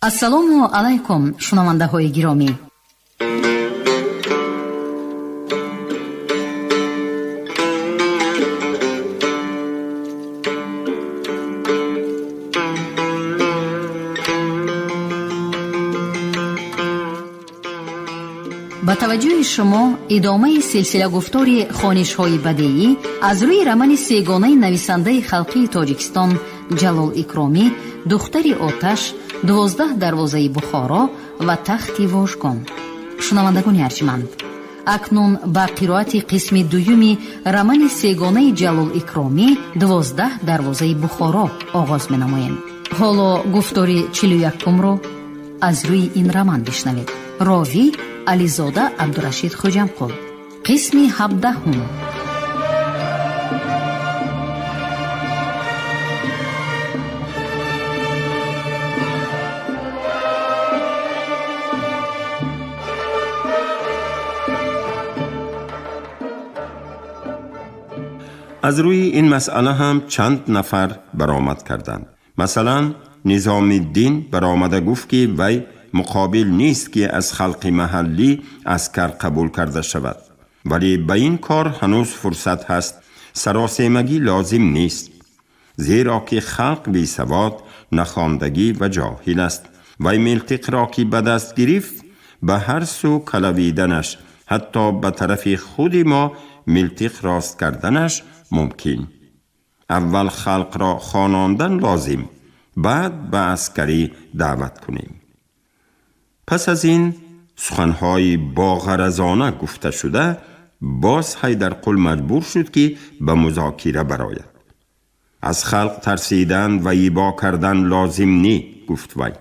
Ассалому алайкум, шунавандаҳои гиромӣ. Ба таваҷҷӯҳи шумо идомаи силсилагуфтори хонишҳои бадеӣ аз рӯи романи сегонаи нависандаи халқии Тоҷикистон Ҷалол Икромӣ «Духтари оташ», «12 дарвозаи Бухоро» ва «Тахти вожгон». Шунавандагони арҷманд, акнун ба қироати қисми дуюми романи сегонаи Ҷалол Икромӣ «12 дарвозаи Бухоро» оғоз менамоем. Ҳоло гуфтори 41-умро аз рӯи ин роман бишнавед. Ровӣ Ализода Абдурашид Хуҷамқул. Қисми 17-ум. Аз рӯи ин масъала ҳам чанд нафар баромад карданд. Масалан, Низомиддин баромада гуфт, ки вай муқобил нест, ки аз халқи маҳаллӣ аскар қабул карда шавад, вале ба ин кор ҳанӯз фурсат ҳаст, саросемагӣ лозим нест, зеро ки халқ бесавод, нахондагӣ ва ҷоҳил аст. Вай милтиқро ки ба даст гирифт, ба ҳар сӯ калавиданаш, ҳатто ба тарафи худи мо милтиқ рост карданаш мумкин. Аввал халқро хонондан лозим, баъд ба аскарӣ даъват кунем. Пас аз ин суханҳои боғаразона гуфташуда, боз Ҳайдарқул маҷбур шуд, ки ба музокира барояд. Аз халқ тарсидан ва ибо кардан лозим не, гуфт вай.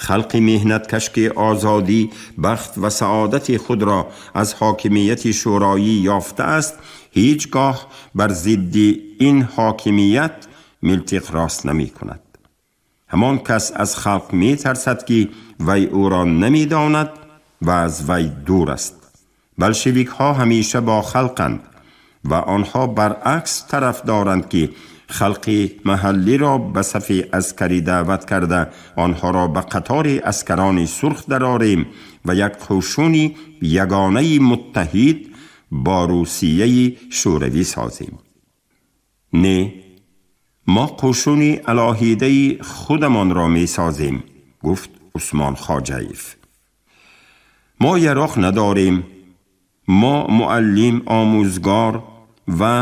Халқи меҳнаткаш, ки озодӣ, бахт ва саодати худро аз ҳокимияти шӯроӣ ёфтааст, ҳеҷ гоҳ бар зидди ин ҳокимият милтиқ рост намекунад. Ҳамон кас аз халқ метарсад, ки вай ӯро намедонад ва аз вай дур аст. Болшевикҳо ҳамеша бо халқанд ва онҳо баръакс тараф доранд, ки халқи маҳаллиро ба сафи аскарӣ даъват карда, онҳоро ба қатори аскарони сурх дарорем ва як қӯшуни ягонаи муттаҳид бо Русияи Шӯравӣ созем. Не, мо қӯшуни алоҳидаи худамонро месозем, гуфт Усмон Хоҷаев. Мо яроқ надорем, мо муаллим, омӯзгор ва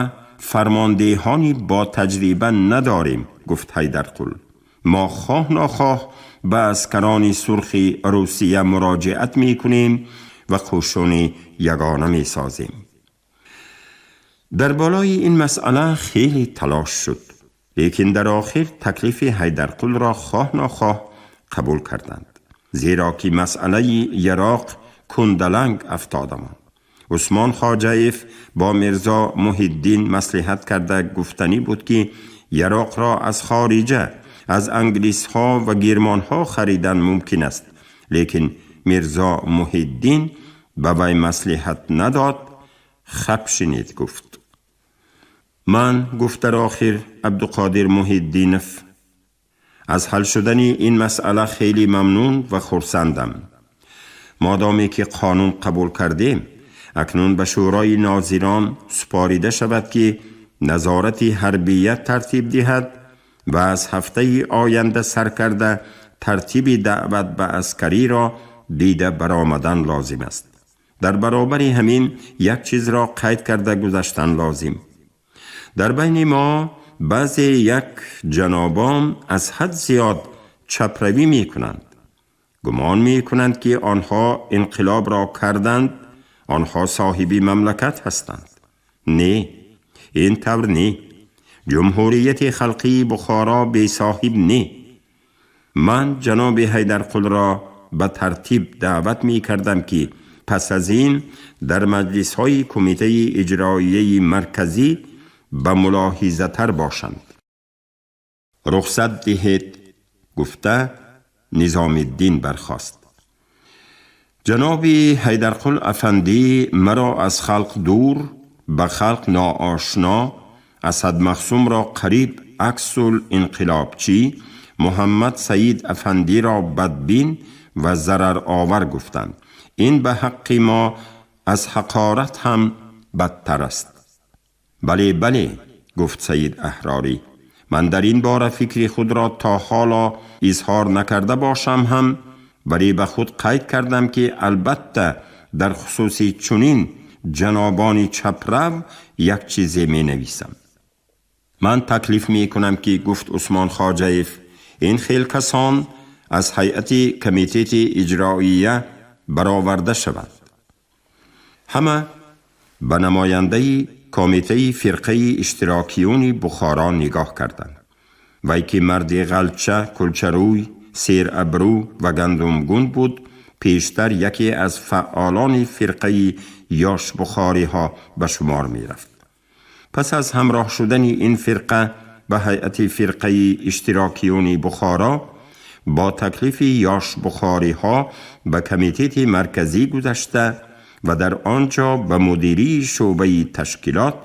фармондеҳони бо таҷриба надорем, гуфт Ҳайдарқул. Мо хоҳ нохоҳ ба аскарони сурхи Русия муроҷиат мекунем ва қӯшуни ягона месозем. Дар болои ин масъала хеле талош шуд, лекин дар охир таклифи Ҳайдарқулро хоҳ нохоҳ қабул карданд, зеро ки масъалаи яроқ кундаланг афтода монд. Усмон Хоҷаев бо Мирзо Муҳиддин маслиҳат карда гуфтанӣ буд, ки яроқро аз хориҷа, аз англисҳо ва гермонҳо харидан мумкин аст, лекин Мирзо Муҳиддин ба вай маслиҳат надод. Хап шинед, гуфт. Ман, гуфт дар охир Абдуқодир Муҳиддинов, аз ҳал шудани ин масъала хеле мамнун ва хурсандам. Модоме ки қонун қабул кардем, акнун ба Шӯрои нозирон супорида шавад, ки назорати ҳарбия тартиб диҳад ва аз ҳафтаи оянда сар карда тартиби даъват ба аскариро дида баромадан лозим аст. Дар баробари ҳамин як чизро қайд карда гузаштан лозим. Дар байни мо баъзе як ҷанобон аз ҳад зиёд чаправӣ мекунанд. Гумон мекунанд, ки онҳо инқилобро карданд, онҳо соҳиби мамлакат ҳастанд. Не, ин тавр не. Ҷумҳурияти халқии Бухоро бесоҳиб не. Ман ҷаноби Ҳайдарқулро ба тартиб даъват мекардам, ки пас аз ин дар маҷлисҳои Кумитаи иҷроияи марказӣ ба мулоҳизатар бошанд. Рухсат диҳед, гуфта Низомиддин бархост. Ҷаноби Ҳайдарқул афандӣ маро аз халқ дур, ба халқ ноошно, Асад Махсумро қариб аксул инқилобчӣ, Муҳаммад Саид Афандиро бадбин ва зараровар гуфтанд. Ин ба ҳаққи мо аз ҳақорат ҳам бадтар аст. Бале, бале, гуфт Саид Аҳрорӣ, ман дар ин бора фикри худро то ҳоло изҳор накарда бошам ҳам, вале ба худ қайд кардам, ки албатта дар хусуси чунин ҷанобони чаправ як чизе менависам. Ман таклиф мекунам, ки гуфт Усмон Хоҷаев, ин хел касон аз ҳайати комитети иҷроия бароварда шаванд. Ҳама ба намояндаи комитаи фирқаи иштирокиюни Бухоро нигоҳ карданд. Вай ки марди ғалча, кулчарӯй, серабрӯ ва гандумгун буд, пештар яке аз фаъолони фирқаи ёшбухориҳо ба шумор мерафт. Пас аз ҳамроҳ шудани ин фирқа ба ҳайати фирқаи иштирокиюни Бухоро, бо таклифи ёшбухориҳо ба комитети марказӣ гузашта ва дар он ҷо ба мудирии шӯъбаи ташкилот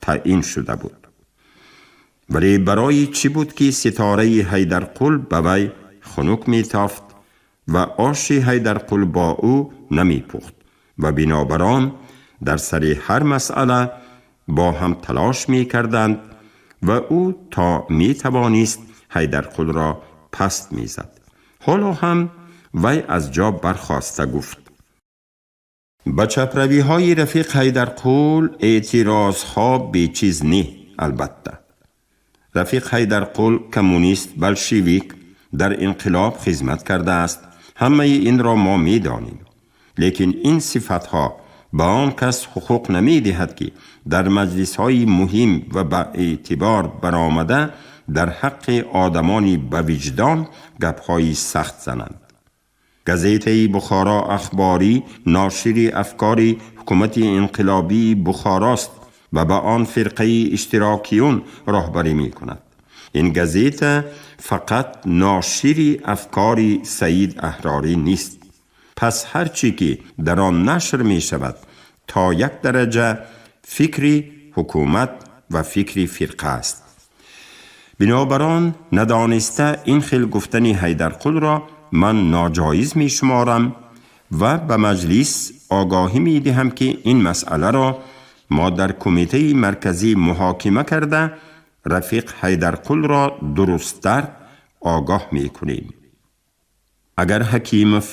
таъин шуда буд. Вале барои чӣ буд, ки ситораи Ҳайдарқул ба вай хунук метофт ва оши Ҳайдарқул бо ӯ намепухт ва бинобар он дар сари ҳар масъала бо ҳам талош мекарданд ва ӯ то метавонист Ҳайдарқулро паст мезад. Ҳоло ҳам вай аз ҷо бархоста гуфт: ба чаправиҳои рафиқ Ҳайдарқул эътирозҳо бечиз не, албатта. Рафиқ Ҳайдарқул коммунист, болшевик, дар инқилоб хизмат кардааст. Ҳамаи инро мо медонем. Лекин ин сифатҳо ба он кас ҳуқуқ намедиҳад, ки дар маҷлисҳои муҳим ва ба эътибор баромада дар ҳаққи одамони бавиҷдон гапҳои сахт зананд. Газетаи Бухоро Ахборӣ ношири афкори ҳукумати инқилобии Бухорост ва ба он фирқаи иштирокиюн роҳбарӣ мекунад. Ин газета фақат ношири афкори Саид Аҳрорӣ нест. Пас ҳар чӣ ки дар он нашр мешавад, то як дараҷа фикри ҳукумат ва фикри фирқа аст. Бинобар он надониста ин хел гуфтани Ҳайдарқулро ман ноҷоиз мешуморам ва ба маҷлис огоҳӣ медиҳам, ки ин масъаларо мо дар кумитаи марказӣ муҳокима карда, рафиқ Ҳайдарқулро дурусттар огоҳ мекунем. Агар Ҳакимов,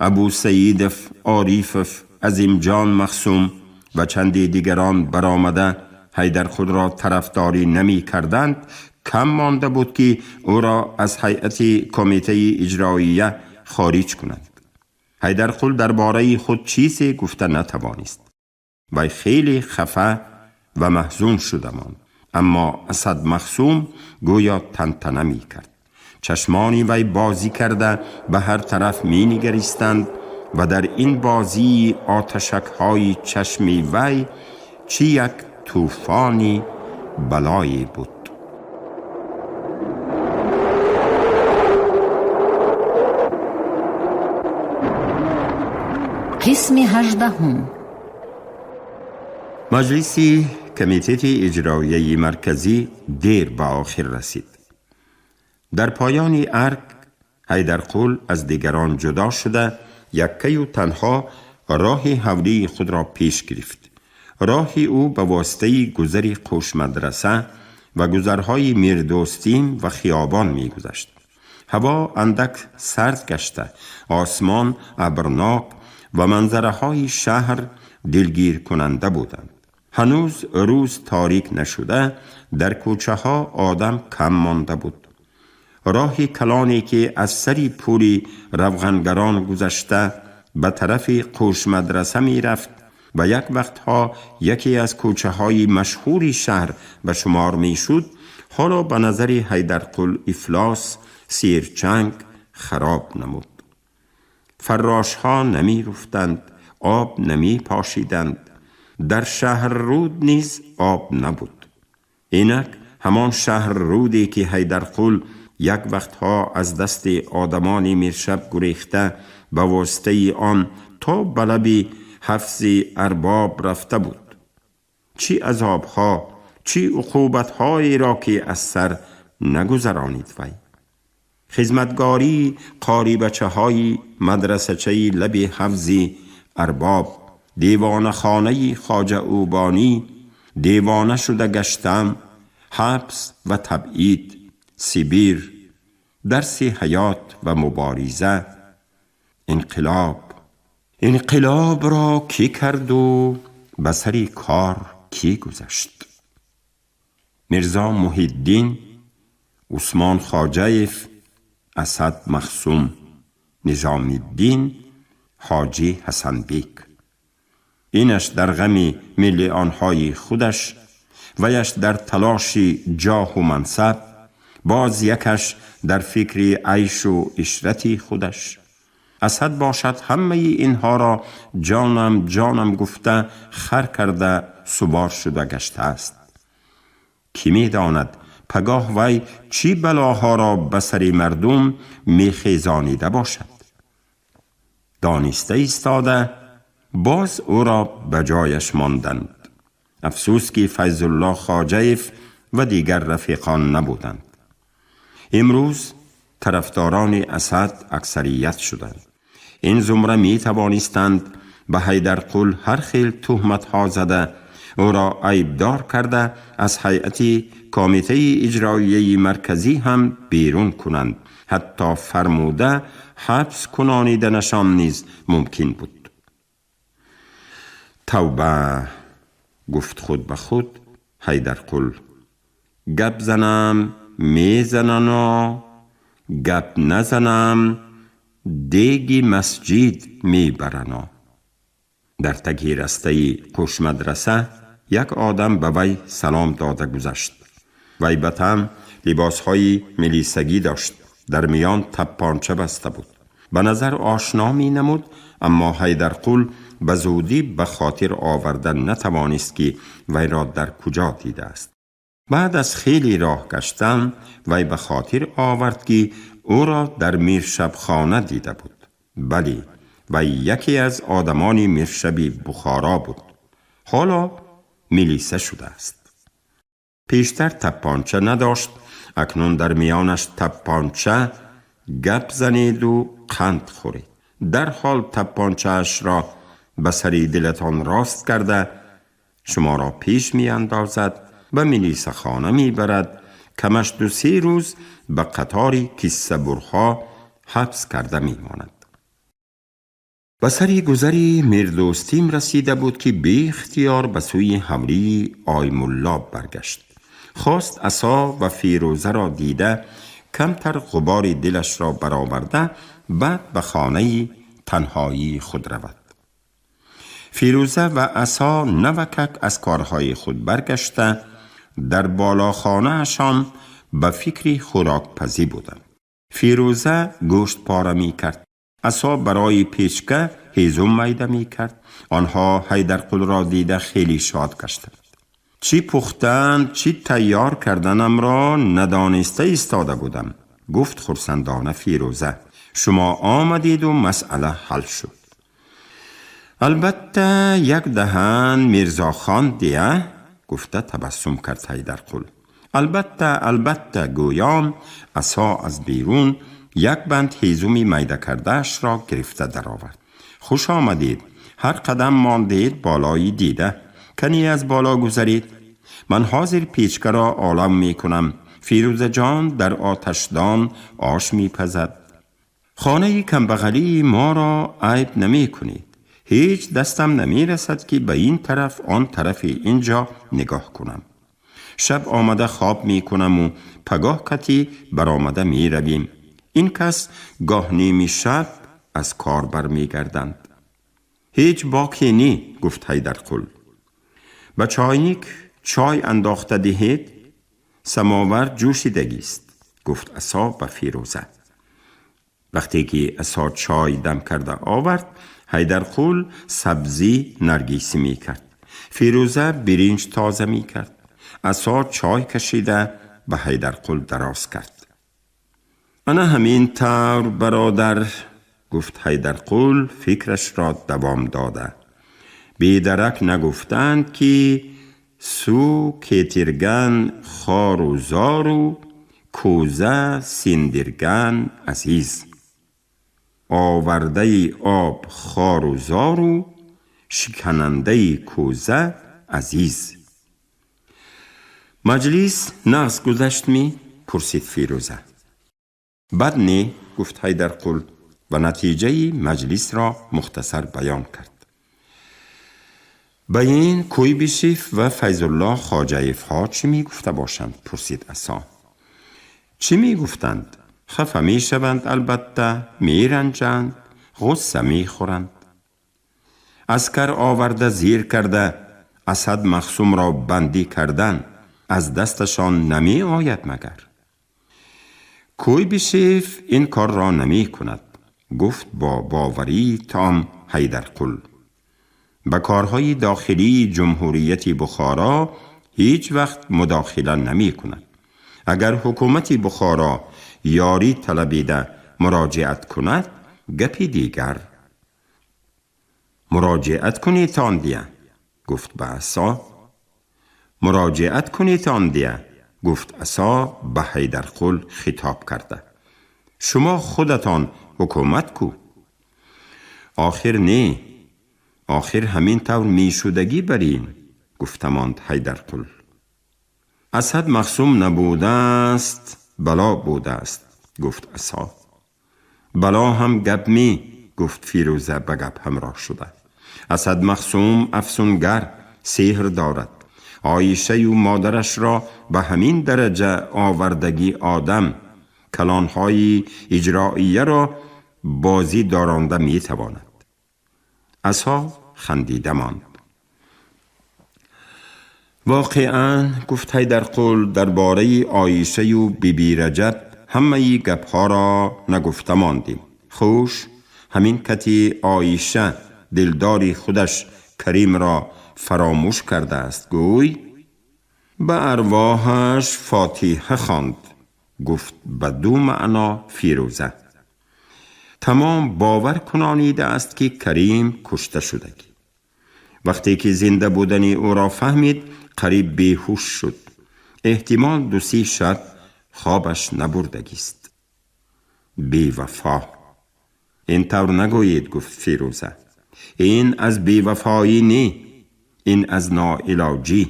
Абусаидов, Орифов, Азимҷон Махсум ва чанде дигарон баромада Ҳайдарқулро тарафдорӣ намекарданд, кам монда буд, ки ӯро аз ҳайати комитаи иҷроия хориҷ кунанд. Ҳайдарқул дар бораи худ чизе гуфта натавонист. Вай хеле хафа ва маҳзун шуда монд. Аммо Асад Махсум гӯё тантана мекард. Чашмони вай бозӣ карда ба ҳар тараф менигаристанд ва дар ин бозии оташакҳои чашми вай чӣ як тӯфони балое буд. Қисми 18. Маҷлиси комитети иҷроияи марказӣ дер ба охир расид. Дар поёни арг Ҳайдарқул аз дигарон ҷудо шуда, яккаю танҳо роҳи ҳавлии худро пеш гирифт. Роҳи ӯ ба воситаи гузари Қӯшмадраса ва гузарҳои Мирдӯстим ва хиёбон мегузашт. Ҳаво андак сард гашта, осмон абрнок ва манзараҳои шаҳр дилгиркунанда буданд. Ҳанӯз рӯз торик нашуда, дар кӯчаҳо одам кам монда буд. Роҳи калоне, ки аз сари пули равғангарон гузашта ба тарафи Қӯшмадраса мерафт ва як вақтҳо яке аз кӯчаҳои машҳури шаҳр ба шумор мешуд, ҳоло ба назари Ҳайдарқул ифлос, сирчанг, хароб намуд. Фаррошҳо намеруфтанд, об намепошиданд. Дар шаҳрруд низ об набуд. Инак ҳамон шаҳрруде, ки Ҳайдарқул як вақтҳо аз дасти одамони Миршаб гурехта, ба воситаи он то ба лаби ҳафзи арбоб рафта буд. Чӣ азобҳо, чӣ уқубатҳоеро, ки аз сар нагузаронид вай. Хизматгории қорибачаҳои мадрасачаи лаби ҳавзи Арбоб, девонахонаи Хоҷа Ӯбонӣ, девона шуда гаштам, ҳабс ва табъид, Сибир, дарси ҳаёт ва мубориза, инқилоб. Инқилобро кӣ карду ба сари кор кӣ гузашт? Мирзо Муҳиддин, Усмон Хоҷаев, Асад Махсум, Низомиддин, Ҳоҷӣ Ҳасанбек. Инаш дар ғами миллионҳои худаш, ваяш дар талоши ҷоҳу мансаб, боз якаш дар фикри айшу ишрати худаш. Асад бошад, ҳамаи инҳоро ҷонам ҷонам гуфта, хар карда, субор шуда гаштааст. Кӣ медонад, пагоҳ вай чӣ балоҳоро ба сари мардум мехезонида бошад? Дониста истода боз ӯро ба ҷояш монданд. Афсӯс, ки Файзулло Хоҷаев ва дигар рафиқон набуданд. Имрӯз тарафдорони Асад аксарият шуданд. Ин зумра метавонистанд ба Ҳайдарқул ҳар хел туҳматҳо зада, ӯро айбдор карда, аз ҳайати Комитаи Иҷроияи Марказӣ ҳам берун кунанд. Ҳатто фармуда ҳабс кунониданашон низ мумкин буд. Тавба, гуфт худ ба худ Ҳайдарқул, гап занам, мезанано, гап назанам, деги масҷид мебарано. Дар таги растаи қӯшмадраса як одам ба вай салом дода гузашт. Вай ба тан либосҳои милисагӣ дошт, дар миён таппонча баста буд. Ба назар ошно менамуд, аммо Ҳайдарқул ба зудӣ ба хотир оварда натавонист, ки вайро дар куҷо дидааст. Баъд аз хеле роҳ гаштан вай ба хотир овард, ки ӯро дар Миршабхона дида буд. Бале, вай яке аз одамони Миршаби Бухоро буд. Ҳоло милиса шудааст. Пештар таппонча надошт, акнун дар миёнаш таппонча. Гап занеду қанд хӯред. Дарҳол таппончаашро ба сари дилатон рост карда, шуморо пеш меандозад, ба милисахона мебарад, камаш 2-се рӯз ба қатори киссабурҳо ҳабс карда мемонад. Ба сари гузари Мирдӯстим расида буд, ки беихтиёр ба сӯи ҳавлии Оймулло баргашт. Хост Асо ва Фирӯзаро дида, камтар ғубори дилашро бароварда, баъд ба хонаи танҳоии худ равад. Фирӯза ва Асо навакак аз корҳои худ баргашта, дар болохонаашон ба фикри хӯрокпазӣ буданд. Фирӯза гӯшт пора мекард, Асо барои печка ҳезум майда мекард. Онҳо Ҳайдарқулро дида хеле шод гаштанд. Чӣ пухтан, чӣ тайёр карданамро надониста истода будам, гуфт хурсандона Фирӯза. Шумо омадеду масъала ҳал шуд. Албатта, як даҳан Мирзохон дия, гуфта табассум кард Ҳайдарқул. Албатта, албатта, гӯён Асо аз берун як банд ҳезуми майда кардаашро гирифта даровард. Хуш омадед, ҳар қадам мондед болои дида. Кани аз боло гузаред. Ман ҳозир печкаро олам мекунам. Фирӯзаҷон дар оташдон ош мепазад. Хонаи камбағалии моро айб намекунед. Ҳеҷ дастам намерасад, ки ба ин тараф, он тарафи ин ҷо нигоҳ кунам. Шаб омада хоб мекунаму пагоҳ кати баромада меравем. Ин кас гоҳ ними шаб аз кор бармегарданд. Ҳеҷ боке не, гуфт Ҳайдарқул. Ба чойник чой андохта диҳед, самовар ҷӯшидагист, гуфт Асо ба Фирӯза. Вақте ки Асо чой дам карда овард, Ҳайдарқул сабзӣ наргисӣ мекард, Фирӯза биринҷ тоза мекард. Асо чой кашида ба Ҳайдарқул дароз кард. Ана ҳамин тавр, бародар, гуфт Ҳайдарқул, фикрашро давом дода. Бедарак нагуфтанд, ки су кетирган хору зору Кӯза синдирган азиз. Овардаи об хору зору шиканандаи кӯза азиз. Маҷлис нағз гузашт мӣ? Пурсид Фирӯза. Бад не, гуфт Ҳайдарқул ва натиҷаи маҷлисро мухтасар баён кард. Ба ин Куйбишев ва Файзуллоҳ Хоҷаевҳо чӣ мегуфта бошанд? Пурсид Асо. Чӣ мегуфтанд? Хафа мешаванд, албатта, меранҷанд, ғусса мехӯранд. Аскар оварда зир карда Асад Махсумро бандӣ кардан аз дасташон намеояд магар? Куйбишев ин корро намекунад, гуфт бо боварии том Ҳайдарқул. Ба корҳои дохилии ҷумҳурияти Бухоро ҳеҷ вақт мудохила намекунад. Агар ҳукумати Бухоро ёрӣ талабида муроҷиат кунад, гапи дигар. Муроҷиат кунетон дия, гуфт ба Асо. Муроҷиат кунетон дия, гуфт Асо ба Ҳайдарқул хитоб карда. Шумо худатон ҳукумат ку? Охир не, охир ҳамин тавр мешудагӣ бар ин, гуфта монд Ҳайдарқул. Асад Махсум набудааст, бало будааст, гуфт Асо. Бало ҳам гап ми, гуфт Фирӯза ба гап ҳамроҳ шуда. Асад Махсум афсунгар, сеҳр дорад. Оишаю модарашро ба ҳамин дараҷа овардагӣ одам калонҳои иҷроияро бозӣ доронда метавонад. Асо хандида монд. Воқеан, гуфт Ҳайдарқул, дар бораи Оишаю Биби Раҷаб ҳамаи гапҳоро нагуфта мондем. Хуш, ҳамин кати Оиша дилдори худаш Каримро фаромӯш кардааст, гӯй ба арвоҳаш фотиҳа хонд, гуфт ба ду маъно Фирӯза. Тамом бовар кунонидааст, ки Карим кушта шудагӣ. Вақте ки зинда будани ӯро фаҳмид, қариб беҳуш шуд. Эҳтимол ду-се шаб хобаш набурдагист. Бевафо. Ин тавр нагӯед, гуфт Фирӯза. Ин аз бевафоӣ не, ин аз ноилоҷӣ.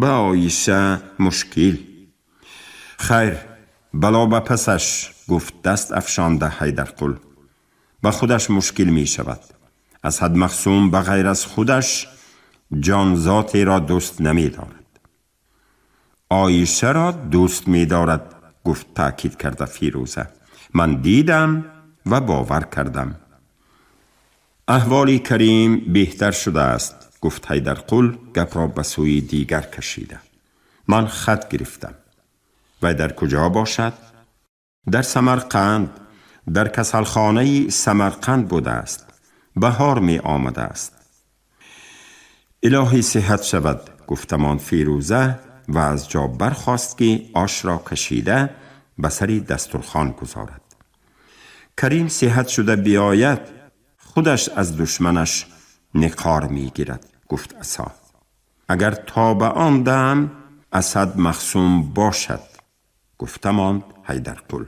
Ба Оиша мушкил. Хайр, бало ба пасаш, гуфт даст афшонда Ҳайдарқул. Ба худаш мушкил мешавад. Асад Махсум ба ғайр аз худаш ҷонзотеро дӯст намедорад. Оишаро дӯст медорад, гуфт таъкид карда Фирӯза. Ман дидам ва бовар кардам. Аҳволи Карим беҳтар шудааст, гуфт Ҳайдарқул гапро ба сӯи дигар кашида. Ман хат гирифтам. Вай дар куҷо бошад? Дар Самарқанд, дар касалхонаи Самарқанд будааст. Баҳор меомадааст. Илоҳӣ сиҳат шавад, гуфтамон Фирӯза ва аз ҷо бархост, ки ошро кашида ба сари дастурхон гузорад. Карим сиҳат шуда биёяд, худаш аз душманаш ниқор мегирад, гуфт Асо. Агар то ба он дам Асад Махсум бошад, гуфта монд Ҳайдарқул.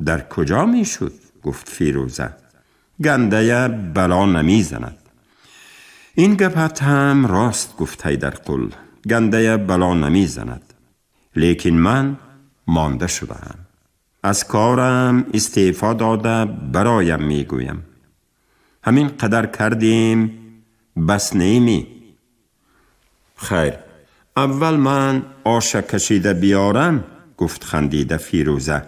Дар куҷо мешуд? Гуфт Фирӯза. Гандая бало намезанад. Ин гапат ҳам рост, гуфт Ҳайдарқул. Гандая бало намезанад. Лекин ман монда шудаам. Аз корам истеъфо дода бароям мегӯям. Ҳамин қадар кардем, бас неми? Хайр, аввал ман оша кашида биёрам, гуфт хандида Фирӯза.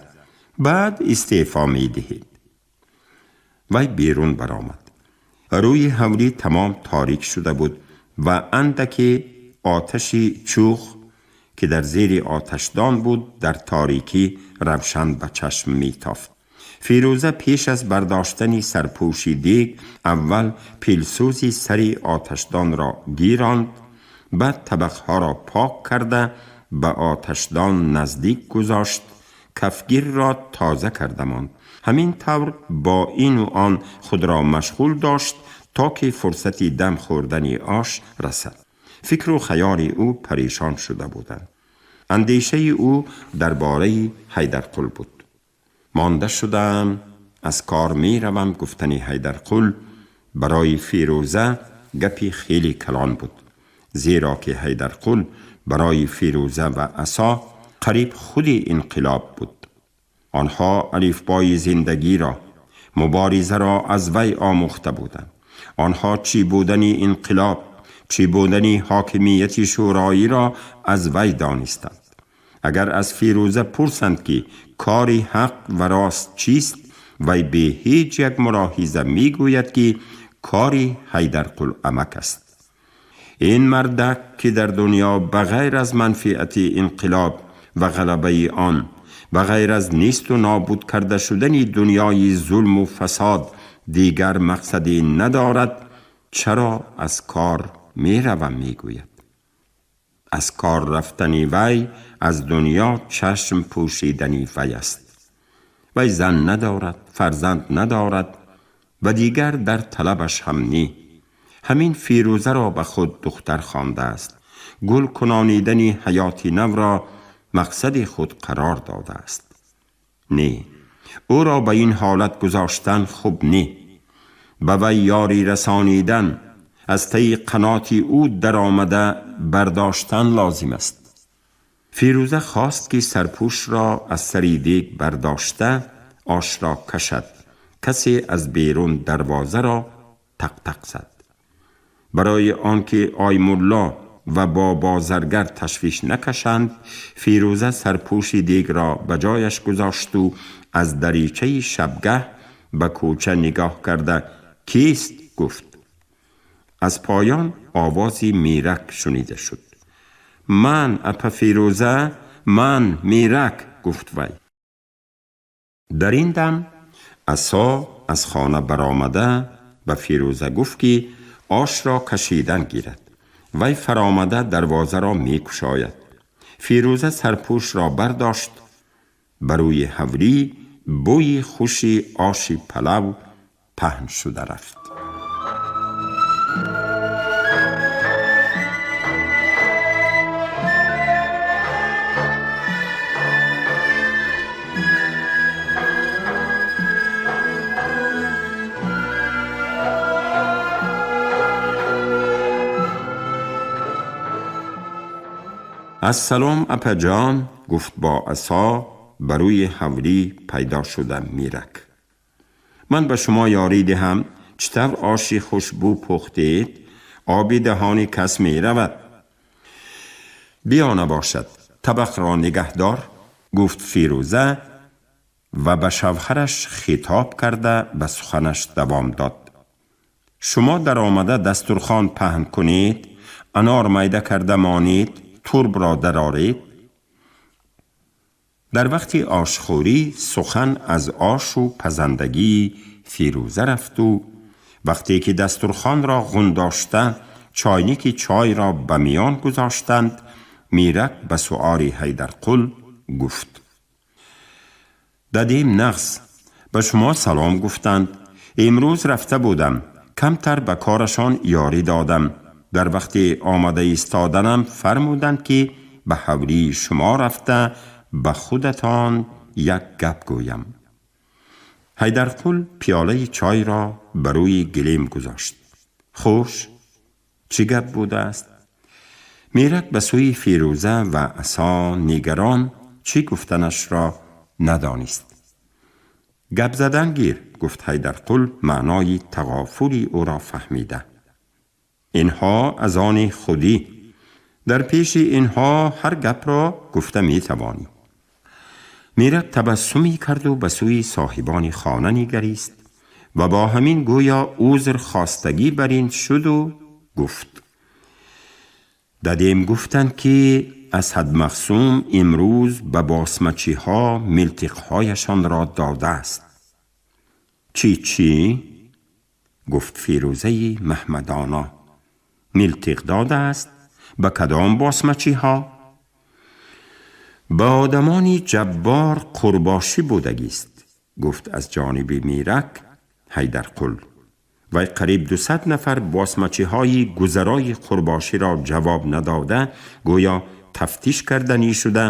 Баъд истеъфо медиҳед. Вай берун баромад. Рӯи ҳавлӣ тамом торик шуда буд ва андаке оташи чӯғ, ки дар зери оташдон буд, дар торикӣ равшан ба чашм метофт. Фирӯза пеш аз бардоштани сарпӯши дег аввал пилсӯзи сари оташдонро гиронд, баъд табақҳоро пок карда ба оташдон наздик гузошт, кафгирро тоза карда монд. Ҳамин тавр бо ину он худро машғул дошт, то ки фурсати дам хӯрдани ош расад. Фикру хаёли ӯ парешон шуда буданд. Андешаи ӯ дар бораи Ҳайдарқул буд. Монда шудаам, аз кор меравам гуфтани Ҳайдарқул барои Фирӯза гапи хеле калон буд, зеро ки Ҳайдарқул барои Фирӯза ва Асо қариб худи инқилоб буд. Онҳо алифбои зиндагиро, муборизаро аз вай омӯхта буданд. Онҳо чӣ будани инқилоб, чӣ будани ҳокимияти шӯроиро аз вай донистанд. Агар аз Фирӯза пурсанд ки кори ҳақ ва рост чист, вай бе ҳеҷ як мулоҳиза мегӯяд ки кори Ҳайдарқул амак аст. Ин мардак ки дар дунё ба ғайр аз манфиати инқилоб ва ғалабаи он, ба ғайр аз несту нобуд карда шудани дунёи зулму фасод дигар мақсаде надорад, чаро аз кор меравам мегӯяд. Аз кор рафтани вай аз дунё чашм пӯшидани вай аст. Вай зан надорад, фарзанд надорад ва дигар дар талабаш ҳам не. Ҳамин Фирӯзаро ба худ духтар хондааст. Гул кунонидани ҳаёти навро мақсади худ қарор додааст. Не, ӯро ба ин ҳолат гузоштан хуб не. Ба вай ёрӣ расонидан, аз таи қаноти ӯ даромада бардоштан лозим аст. Фирӯза хост ки сарпӯшро аз сари дег бардошта ошро кашад. Касе аз берун дарвозаро тақ-тақ зад. Барои он ки Оймулло ва бо бозаргар ташвиш накашанд, Фирӯза сарпӯши дегро ба ҷояш гузошту аз даричаи шабгаҳ ба кӯча нигоҳ карда кист гуфт. Аз поён овози Мирак шунида шуд. Ман, апа Фирӯза, ман Мирак, гуфт вай. Дар ин дам Асо аз хона баромада ба Фирӯза гуфт ки ошро кашидан гирад. Вай фаромада дарвозаро мекушояд. Фирӯза сарпӯшро бардошт. Ба рӯи ҳавлӣ бӯи хуши оши палав паҳн шуда рафт. Ассалом, апаҷон, гуфт бо асо ба рӯи ҳавлӣ пайдо шуда Мирак. Ман ба шумо ёрӣ диҳам. Чӣ тавр оши хушбӯ пухтед, оби даҳони кас меравад. Биё набошад, табақро нигаҳдор, гуфт Фирӯза ва ба шавҳараш хитоб карда ба суханаш давом дод. Шумо даромада дастурхон паҳн кунед, анор майда карда монед, турбро дароред. Дар вақти ошхӯрӣ сухан аз ошу пазандагии Фирӯза рафту вақте ки дастурхонро ғундошта чойники чойро ба миён гузоштанд, Мирак ба суоли Ҳайдарқул гуфт: дадим нағз, ба шумо салом гуфтанд. Имрӯз рафта будам, камтар ба корашон ёрӣ додам. Дар вақти омада истоданам фармуданд ки ба ҳавлии шумо рафта ба худатон як гап гӯям. Ҳайдарқул пиёлаи чойро ба рӯи гилем гузошт. Хуш, чӣ гап будааст? Мирак ба сӯи Фирӯза ва Асо нигарон чӣ гуфтанашро надонист. Гап задан гир, гуфт Ҳайдарқул маънои тағофули ӯро фаҳмида. Инҳо аз они худӣ. Дар пеши инҳо ҳар гапро гуфта метавонӣ. Мирак табассуме карду ба сӯи соҳибони хона нигарист ва бо ҳамин гӯё узр хостагӣ бар ин шуду гуфт: дадем гуфтанд ки Асад Мақсум имрӯз ба босмачиҳо милтиқҳояшонро додааст. Чӣ чӣ? Гуфт Фирӯзаи Маҳмадоно. Милтиқ додааст? Ба кадом босмачиҳо? Ба одамони Ҷаббор Қурбошӣ будагист, гуфт аз ҷониби Мирак Ҳайдарқул. Вай қариб 200 нафар босмачиҳои гузарои Қурбоширо ҷавоб надода, гӯё тафтиш кардани шуда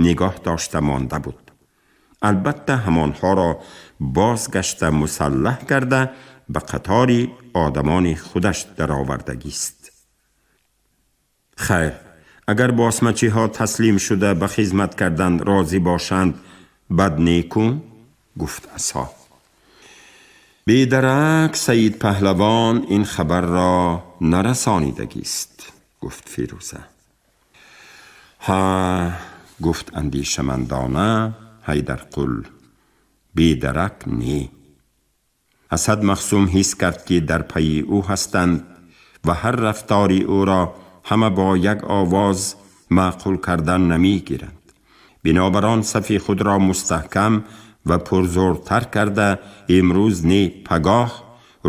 нигоҳ дошта монда буд. Албатта ҳамонҳоро бозгашта мусаллаҳ карда ба қатори одамони худаш даровардагист. Хайр, агар босмачиҳо таслим шуда ба хизмат кардан розӣ бошанд, бад некун, гуфт Асо. Бедарак Саид Паҳлавон ин хабарро нарасонидагист, гуфт Фирӯза. Ҳа, гуфт андешамандона Ҳайдарқул, бедарак не. Асад Махсум ҳис кард, ки дар пайи ӯ ҳастанд ва ҳар рафтори ӯро ҳама бо як овоз маъқул кардан намегиранд. Бинобар он сафи худро мустаҳкам ва пурзӯртар карда, имрӯз не, пагоҳ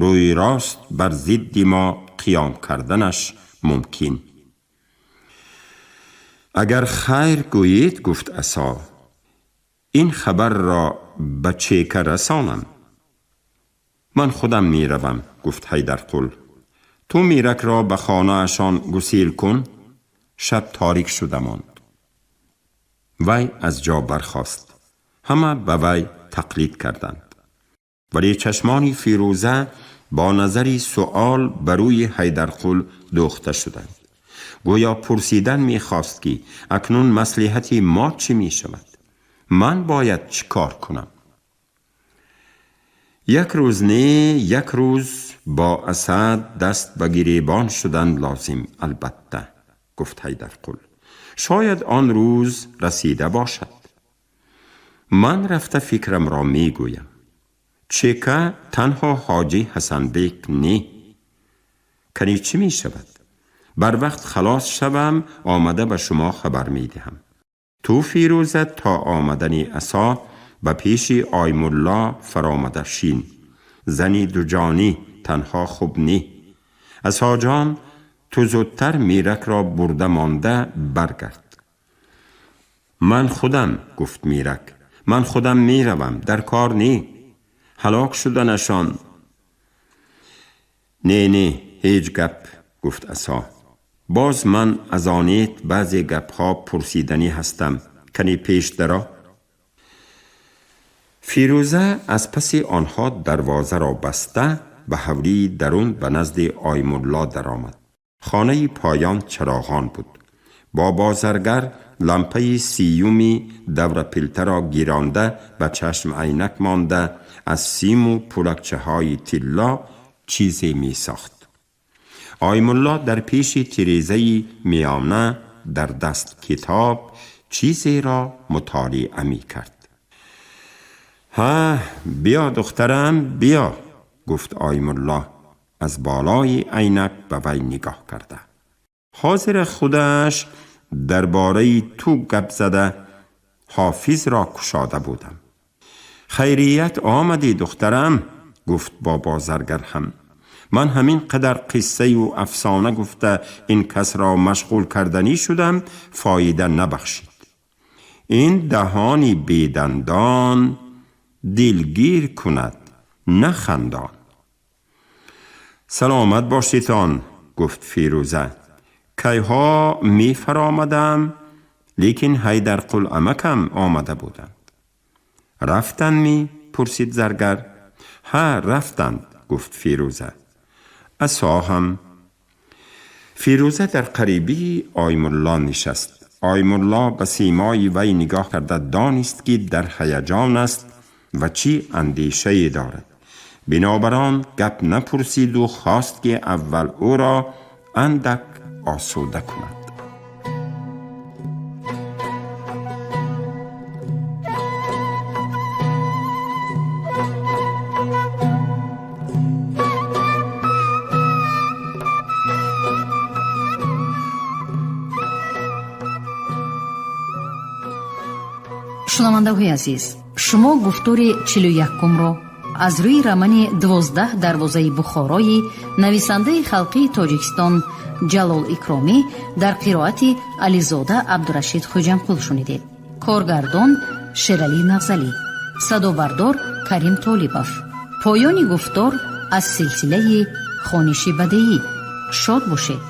рӯи рост бар зидди мо қиём карданаш мумкин. Агар хайр гӯед, гуфт Асо, ин хабарро ба чека расонам. Ман худам меравам, гуфт Ҳайдарқул. Ту Миракро ба хонаашон гусил кун. Шаб торик шуда монд. Вай аз ҷо бархост. Ҳама ба вай тақлид карданд. Вале чашмони Фирӯза бо назари суол ба рӯи Ҳайдарқул дӯхта шуданд. Гӯё пурсидан мехост, ки акнун маслиҳати мо чӣ мешавад? Ман бояд чӣ кор кунам? Як рӯз не, як рӯз бо Асад даст ба гиребон шудан лозим, албатта, гуфт Ҳайдарқул. Шояд он рӯз расида бошад. Ман рафта фикрамро мегӯям. Чека танҳо ҳоҷӣ Ҳасанбек не. Кани чӣ мешавад? Бар вақт халос шавам, омада ба шумо хабар медиҳам. Ту, Фирӯза, то омадани Асо ба пеши Оймулло фаромада шин. Зани дуҷонӣ танҳо хуб не. Асоҷон, ту зудтар Миракро бурда монда баргард. Ман худам, гуфт Мирак, ман худам меравам, дар кор не. Ҳалок шуданашон. Не, не, ҳеҷ гап, гуфт Асо. Боз ман аз онет баъзе гапҳо пурсиданӣ ҳастам. Кани пеш даро. Фирӯза аз паси онҳо дарвозаро баста ба ҳавлии дарун ба назди Оймулло даромад. Хонаи поён чароғон буд. Бо бозаргар лампаи сиюми даврапилтаро гиронда ба чашм айнак монда аз симу пулакчаҳои тилло чизе месохт. Оймулло дар пеши тирезаи миёна дар даст китоб чизеро мутолиа мекард. Ҳа, биё, духтарам, биё, гуфт Оймулло аз болои айнак ба вай нигоҳ карда. Ҳозира худаш дар бораи ту гап зада Ҳофизро кушода будам. Хайрият омадӣ, духтарам, гуфт бо бозаргар ҳам. Ман ҳамин қадар қиссаю афсона гуфта ин касро машғул карданӣ шудам, фоида набахшид. Ин даҳони бедандон дилгир кунад, на хандон. Саломат бошитон, гуфт Фирӯза. Кайҳо мефаромадам, лекин Ҳайдарқул амакам омада буданд. Рафтанд ми? Пурсид заргар. Ҳа, рафтанд, гуфт Фирӯза. Асо ҳам. Фирӯза дар қарибии Оймулло нишаст. Оймулло ба симои вай нигоҳ карда донист, ки дар ҳаяҷон аст ва чӣ андешае дорад. Бинобар он гап напурсиду хост, ки аввал ӯро андак осуда кунад. Шунавандаҳои азиз, шумо гуфтори 41-умро аз рӯи романи «12 дарвозаи Бухорои» нависандаи халқии Тоҷикистон Ҷалол Икромӣ дар қироати Ализода Абдурашид Хуҷамқул шунидед. Коргардон Шералӣ Нағзалӣ, садобардор Карим Толибов. Поёни гуфтор аз силсилаи хониши бадеӣ. Шод бошед.